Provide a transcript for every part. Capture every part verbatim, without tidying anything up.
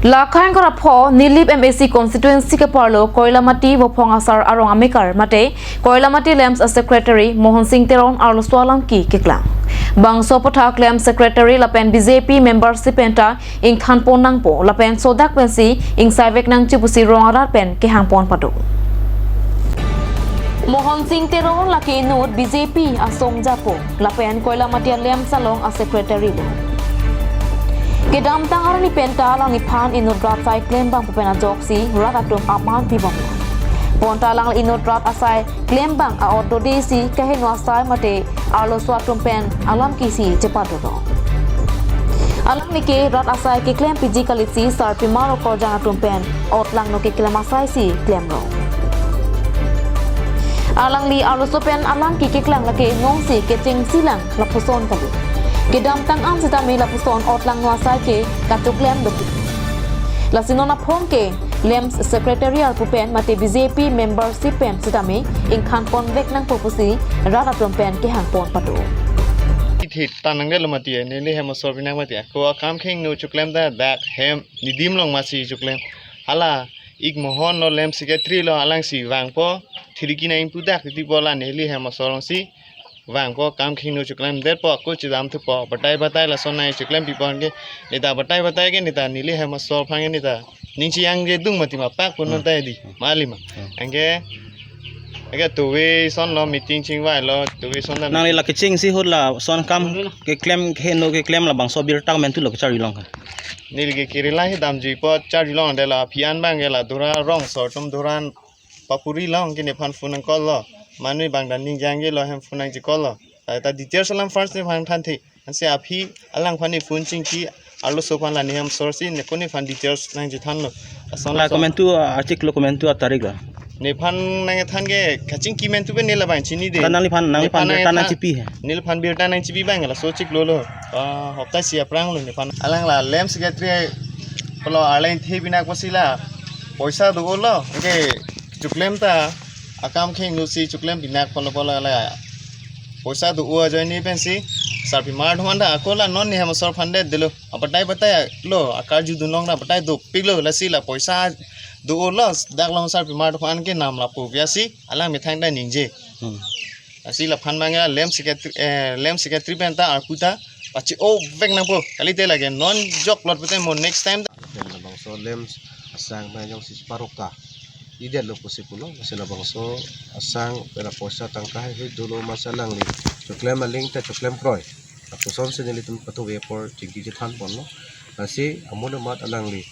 Lakhang Karapho Nilip M A C constituency kaparlo Koilamati Vophong Asar arong amekar mate Koilamati LAMPS a secretary Mohon Sing Teron arloso alam ke keklang. Bangso aputhak LAMPS secretary lapen B J P membership penta ingthanpon nangpo lapen sodak pensi ingsaivek nangji pusi rong arat pen kehangpon pado. Mohon Sing Teron lake inut B J P asong japo lapen Koilamati a LAMPS along a secretary lo. Kedamtang arni penta alangliphan inut rat asai klembang pu pen ajoksi rat atum aman pibom. Bonta alangli inut rat asai klembang a-ot dodesi kaheno asai mate arloso atum pen alam ke si chepado lo. Alangli ke rat asai keklem piji kalisi sarpimar okorjang atum pen ot langno keklem asai si klemlo. Alangli arloso pen alam ke keklang lake nongsi kechengsi lang lapuson kali. Kedamtang an sitame lapuson ot langno asai ke kachoklem dopik. Lasi non aphong ke LAMPS secretary arpu pen mate B J P membership pen sitame ingthanpon vek nangpo pusi rat atum pen kehangpon pado. Ithit tanang delo mati, neli hem asor pinak mati. Ako akam khengno choklem ta dak hem nidim along masi choklem. Hala ik Mohon lo, LAMPS secretary lo, alangsi vangpo, thiriki nang pudak tipo la neli hem asor alongsi vangpo, kam khengno choklemdetpo, ako chedam thupo, batai batai lason nang choklem pipon ke, neta batai batai ke, neta neli hem asor aphan ke neta ning chiyangjedung mati ma pak pun Hmm. nonta di, Hmm. mali ma. Hmm. Anke, anke tuve son lo meeting chingvailo, tuve son ta Nangli la kechengsi ahut lason akam keklem khengno keklem labangso birta komantu lo kecharjulong ka. Neli ke kirila hi damjuipo charjulong delo aphi an abang ke la Dura rong asor atum Dura papuri long ke nephan phone nang call lo. Mane abang ta ning jangjelo hem phone nang ji call lo. Ta, ta details alam first nephan thanthi. Ansi aphi alangphan ne phone chingki arloso aphan la ne hem asor si ne ko nephan details nang ji thanlo. Ason La ason. Komantu, ah, achiklo komantu atarik la. Nephan nang than ke kachingki komantu pen ne labang chinide. Ta nangliphan, nangliphan Nephan birta nang nang than chipi he. Neliphan birta nang chipi abang laso chiklo lo. Ah, hopta isi aphrang lo nephan. Alang la LAMPS secretary pulo arleng the pinak pusi la poisa do-o lo. Anke choklem ta akam khengno si choklem pinak pulo pulo la poisa do-o ajoine pensi sarpimar atum an ta ako la non ne hem asor aphan det delo. Abatai batai lo akarju dunlong ta batai dopik lo, lasi la poisa do-o lo dak along sarpimar atum an ke nam lapu biasi alang methang ta ningje. Hmm. Lasi laphan abang ke LAMPS secretary, eh, LAMPS secretary pen ta arpu ta pachi-o vek nangpo. Kalite lake non jok lot pute mo next time. Pen labangso LAMPS asang pen jongsi parok ta idetlo pusi pulo. Lasi labangso asang pen apoisa tangka he dolo masa alangli choklem aling ta choklem kroi. Lapuson si nelitum patuve apor chingki chethanponlo. Lasi amun amat alangli,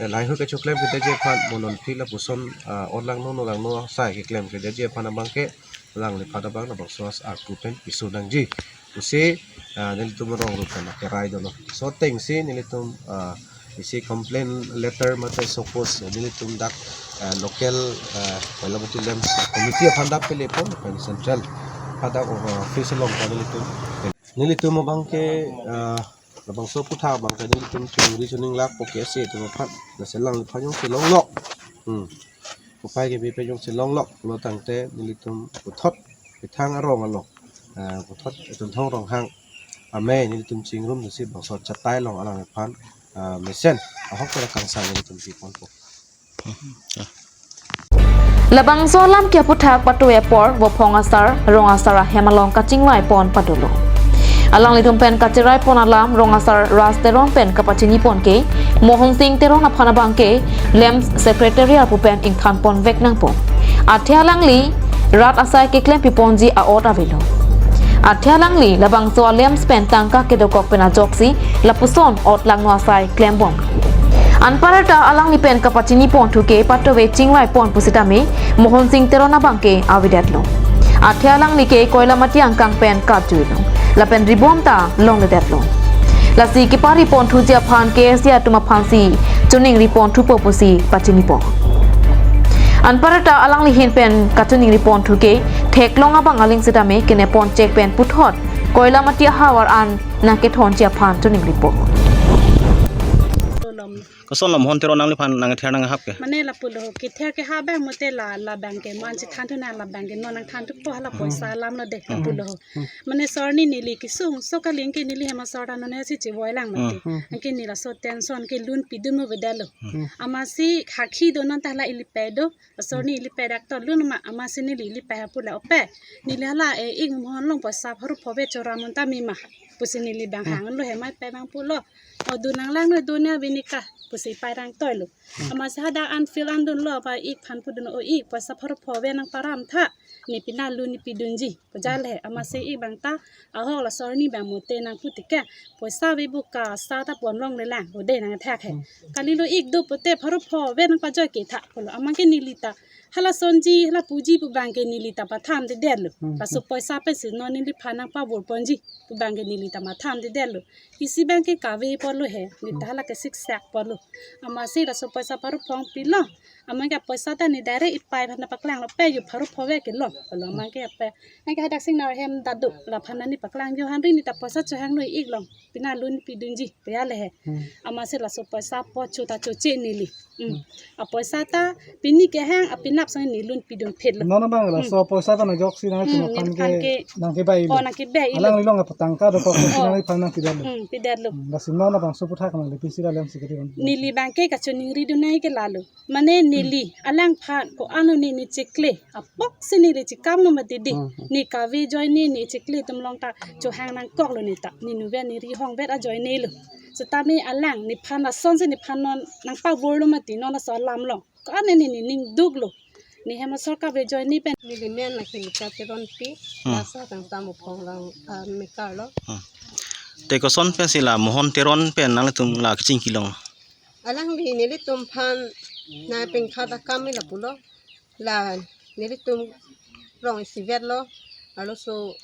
eh, lahai hui kechoklem kedetji aphan mo non phi lapuson, ah, ot langno no langno asai keklem kedetji aphan abang ke alangliphan abang labangso as arpu pen piso nangji pusi, ah, nelitum rong rup pen kerai dolo. So atengsi nelitum, ah, isi complaint letter mate suppose nelitum dak, ah, local, ah, Koilamati LAMPS committee aphan dak pele pon pen central aphan dak, ah, office along ta nelitum. Nelitum abang ke, ah, labangso aputhak abang ke nelitum chingri chininglakpo ke ase atum aphan. Lasi alangliphan jongsi longlok. Hmm. Upai kebi pen jongsi longlok lo tangte nelitum puthot methang arong along, ah, puthot Tunthong Ronghang amei nelitum chingrum si bangso chatai along alangliphan, ah, mesen ahok pura kangsai nelitum piponpo. Labangso alam ke aputhak patuve apor Vophong Asar, Rong Asar ahem along kachingvaipon padolo. Alanglitum pen kacheraipon alam Rong Asar Ras Teron pen kapachinipon ke Mohon Sing Teron aphan abang ke LAMPS secretary arpu pen ingthanpon vek nangpo. Athe alangli rat asai keklem piponji a-ot avelo. Athe alangli labangso a-LAMPS pen tangka kedokok pen ajoksi lapuson ot langno asai klembom. Anparta alangli pen kapachinipon thu ke patuve chingvaipon pusitame Mohon Sing Teron abang ke avedetlo. Athe alangli ke Koilamati angkang pen karjuilo. Lapen ribom ta longledetlo. Lasi keparipon thuji aphan K S A atum aphansi choningripon thupo pusi pachinipon. Anparta alangli ahin pen kachoningripon thu ke theklong abang aling sitame kenepon chek pen puthot Koilamati ahavar an nangkethonji aphan choningripo. Koson lo Mohon Teron nangliphan nangther nanghap ke? Mane lapulo ho, kether kehap abang mate la, labang ke man si than thu na, labang ke non nangthan thupo, hala poisa alam lo de, lapulo ho. Mane sor ni neli kesung, so kali anke neli hem asor ta non he si chevoi lang mati. Anke neli laso tension ke lun pidun mo beda lo. Amatsi hakhi do non ta hala ili pe do, asor ni ili pe dak to lun ma, amatsi neli ili pe ha pu la ope. Neli hala e ik Mohon along poisa pharo pho ve chora mon ta mi ma. Pusi neli bang hang lo hem ai pe bang pulo. O du nang lang no dunia binika pusi pai rang toi lo. Amatsi hadak an feel an dun lo pa ik phan pudun o ik poisa pharo pho ve nangparam tha. Ne pina lun ne pidunji. Pajal he amatsi ik bang ta ahok la sor ni bang mate nangpu tike. Poisa ve buka sa ta pon long le lang. Ode nangthak he. Kali lo ik do pute pharo pho ve nangpajoi ke tha pulo. Amat ke neli ta hala sonji, hala puji pu bang ke neli ta patham de det lo. Laso poisa pensi non neliphan nangpavor ponji pu bang ke neli ta matham de det lo. Isi bang ke kave apot lo he, neli ta hala ke siksak apot lo. Amatsi laso poisa pharo pho pilo. Amat ke poisa ta ne direct ipai aphan paklang lo pe yu pharo pho ve ke lo. Pulo amat ke ape. Anke hadak sing nar hem dadu laphan nani paklang yo hanri ne ta poisa chohang lo ik long. Pina lun pidunji pe ale he. Amatsi laso poisa po chu ta chu che neli. A poisa ta pini kehang a pinap sang ne lun pidun phet lo. Non abang laso poisa ta nangjoksi nangtum aphan ke nangkebai lo. O nangkebai lo. Alanglilong apa tangka do ko si nangphan nangpidar lo. Pidar lo. Lasi non abang so puthak nangli pisi la lem si kedi. Neli bang ke kachiningri dun nai ke lalo. Mane neli alangphan ko-an ne ne chekle. Apok si neli chekam lo mati di. Ne kave ajoine ne chekle atum along ta chohang nangkok lo ne ta. Ne nuven ne rihong vet ajoine lo. Setame alang nephan asonsi nephan non nangpavor lo mati non laso alam along. Ko-an ne ne ning duk lo. Ne hem asor kave ajoine pen. Neli men la Khelita Teronpi, lasa tang tamu phong lang, ah, mekar lo. Te koson pensi la Mohon Teron pen nanglitum la kachingki long? Alangli nelitum aphan nangpingkhat akam me lapulo. La nelitum rong isivet lo. Arloso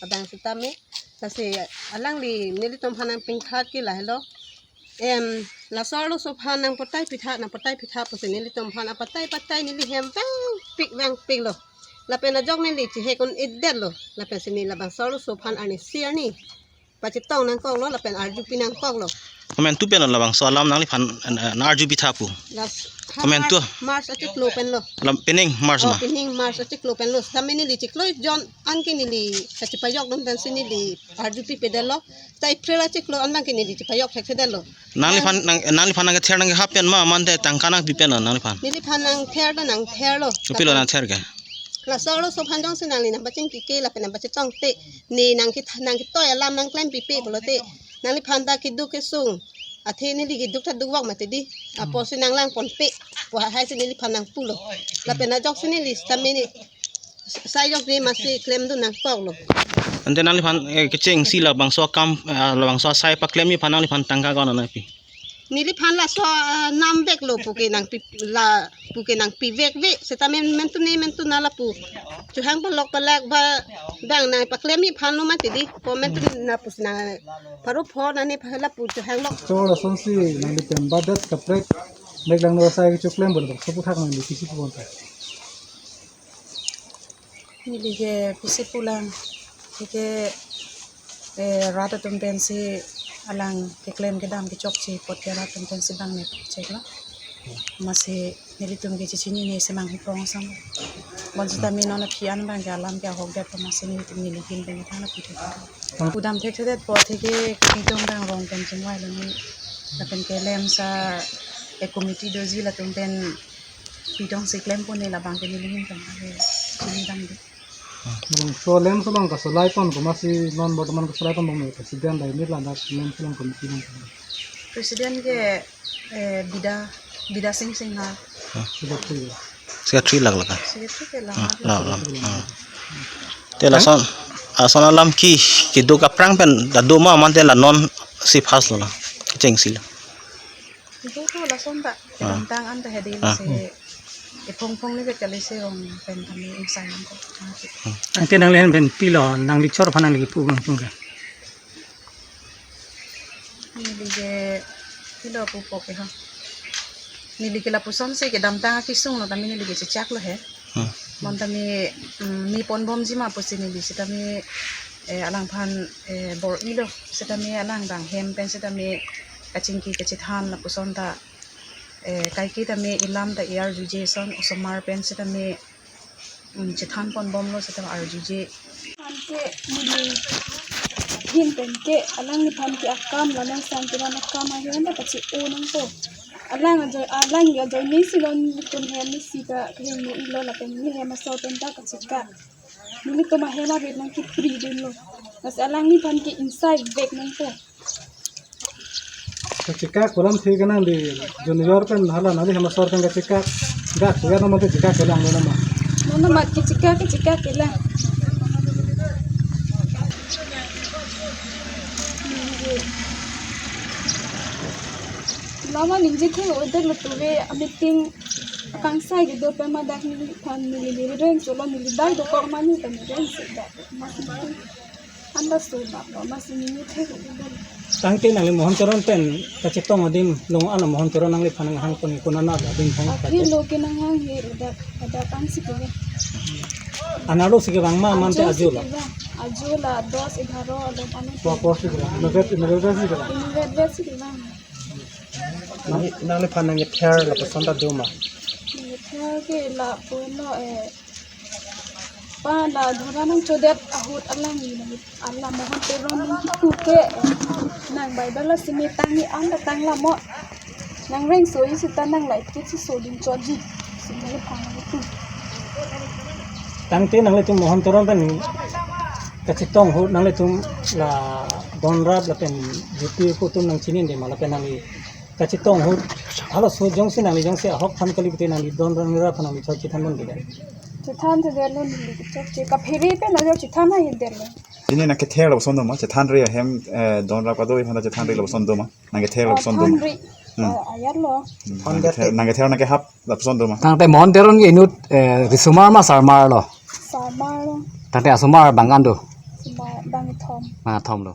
abang setame. Lasi alangli nelitum aphan nangpingkhat ke lahelo. Em, laso arloso aphan nangpatai pitha, nangpatai pitha pusi nelitum aphan apatai patai neli hem vangpik vangpik lo. Lapen ajok neli chehek un-edet lo. Lapensi ne labangso arloso aphan arnisi arni pachetong nangkok lo, lapen arjupi nangkok lo. Komantu pen lo labangso alam nangliphan, eh, nang-arjupi tha pu? Last Komantu? March, March achiklo pen lo. Lam pening March ma? Pening March achiklo pen lo. Setame neli chiklo jon anke neli kachepajok dun pensi neli arjupi pedet lo. Ta April achiklo an bang ke neli chepajok thekthedet lo. Nangliphan nang, nangliphan nangkether nangkehap pen ma mate tangka nangpi pen lo nangliphan? Neliphan nangther ta nangther lo. Kopilo nangther ke? Laso arloso aphan jongsi nangli nangpachingki ke lapen nangpachetong te, ne nangketha nangketoi alam nangklempipe pulote, nangliphan ta keduk kesung athe neli keduk ta dukvok mati di. Apotsi nanglang ponpe pu haisi neliphan nangpulo. Lapen ajoksi neli setame ne sai jok ne masi klemdun nangkok lo. Ante nangliphan, eh, kechengsi labangso akam, eh, labangso asai paklem aphan nangliphan tangka ko-an nangpi? Neliphan laso, ah, nam vek lo puke nangpi la puke nangpi vek ve setame mentu ne mentu na lapu chohang palok palak ba bang nangpaklem aphan lo mati di. Ko mentu na pusi nang pharo pho na ne pha lapu chohang lok. Chor asonsi nangli pembadet kaprek mek lang lo asai kechoklem bol bol so puthak nangli pisi pu bonta. Neli ke pisi pulang, ke, eh, rat atum pensi alang keklem kedam kechokche apot ke rat atum pensi bang ne chek lo. Amatsi nelitum ke chechinine semang hiprong sang. Bon setame non aphi an bang ke alam ke ahokdet amatsi nelitum neli kin pen thang na pithu. Pudam thekthedet apot ke pitong bang rong pen chingvai lo ne. Lapen ke lem sa, eh, committee doji latum pen pitongsi klem pon ne labang ke neli ahin pen ave chini dam de. Labangso lem along kasolai pon komatsi non bortoman kasolai pon bom president dai mit ladak lem along committee along. President ke, eh, Bida, Bida Sing Singha. Secretary. Secretary lak lak. Secretary ke lama. Ah, la, la. Ah. Te lason, ason alam ke keduk aphrang pen ta do ma mate la non si first lo la. Kechengsi lo. Itu tu lason ta, kedamtang an ta hedi lasi, eh, phong phong ni vet kali si rong pen kami insai nangkok. Ante nangli ahin pen pilo, nangli chor aphan nangli kipu bang tung ke? Neli ke pilo pupo ke ha. Neli ke lapusonsi kedamtang akesung lo tame neli ke chechak lo he. Bon tame, mm, me pon bomji ma pusi neli setame, eh, alangphan, eh, bor-i lo setame alang bang hem pen setame kachingki kachethan lapuson ta, eh, kaike tame ilam ta i-arjuje ason osomar pen setame, mm, chethan ponbomlo seta arjuje. Anke neli hin pen ke alangliphan ke akam la nang sang kiran akam ahem ta kachi-o nangpo. Alang ajoine, alang ajoine si non tum hem isi ta kehingno-ilo lapen neli hem asor pen ta kacheka. Nelitum ahem abit nangkipridunlo. Lasi alangliphan ke inside vek nangpo. Kachekak kolam thik nang di junior pen hala nangli hem asor pen kachekak. Dak kuya nama te chekak kelang lo nama. Nama mat kachekak, kachekak kelang. Lama ningje thek-o-edetlo tuve a-meeting kangsai kedo pen ma dak neliphan neli neli reng cholo neli bai dokok ma neli pen reng si dak. Anda so bak lo, masi ningje thek-o-edetlo. Tangte nangli Mohon Teron pen kachetong adim long ano Mohon Teron nangliphan nanghang pon ikuna na adim thong. Akhir lo ke nanghang he dak, dak ansi ke. Anarlo si kevang ma mante ajo lo. Ajo la dos egharo along ano. Wa pos si kevang. Inutvet, inutvet si kevang. Inutvet si kevang. Nang, nangliphan nangkether lapuson ta do ma? Nangkether ke lapu-an lo, eh, pa la dhora nangchodet ahut alangli nang, ala Mohon Teron nangkipu ke, eh, nang Bible la simi tangni an ta tanglo mo. Nang reng so isi ta nang lai kit si sodun choji. Simi le pang itu. Tangte nanglitum Mohon Teron pen kachetong ahut nanglitum la donrap lapen juti kutum nangchinine ma lapen nangli kachetong ahut halaso jongsi nangli jongsi ahok aphan kali pute nangli donrap aphan nangli chok chethan pon ke. Chethan thedetlo neli chokche kaphere pen nangli chothan ha hindetlo. Pini nangkether lapuson do ma? Chethanri ahem, eh, donrap kadoi aphan chethanri lapuson do ma? Nangkether lapuson do ma? Chethanri. Hmm. Eh, ayar lo. Hmm, nangkether, nangkether nangkehap lapuson do ma? Tangte Mohon Teron ke inut, eh, risomar ma sarmar lo? Sarmar lo. Tangte asomar bang an do? Asomar bangkethom. Bangkethom lo.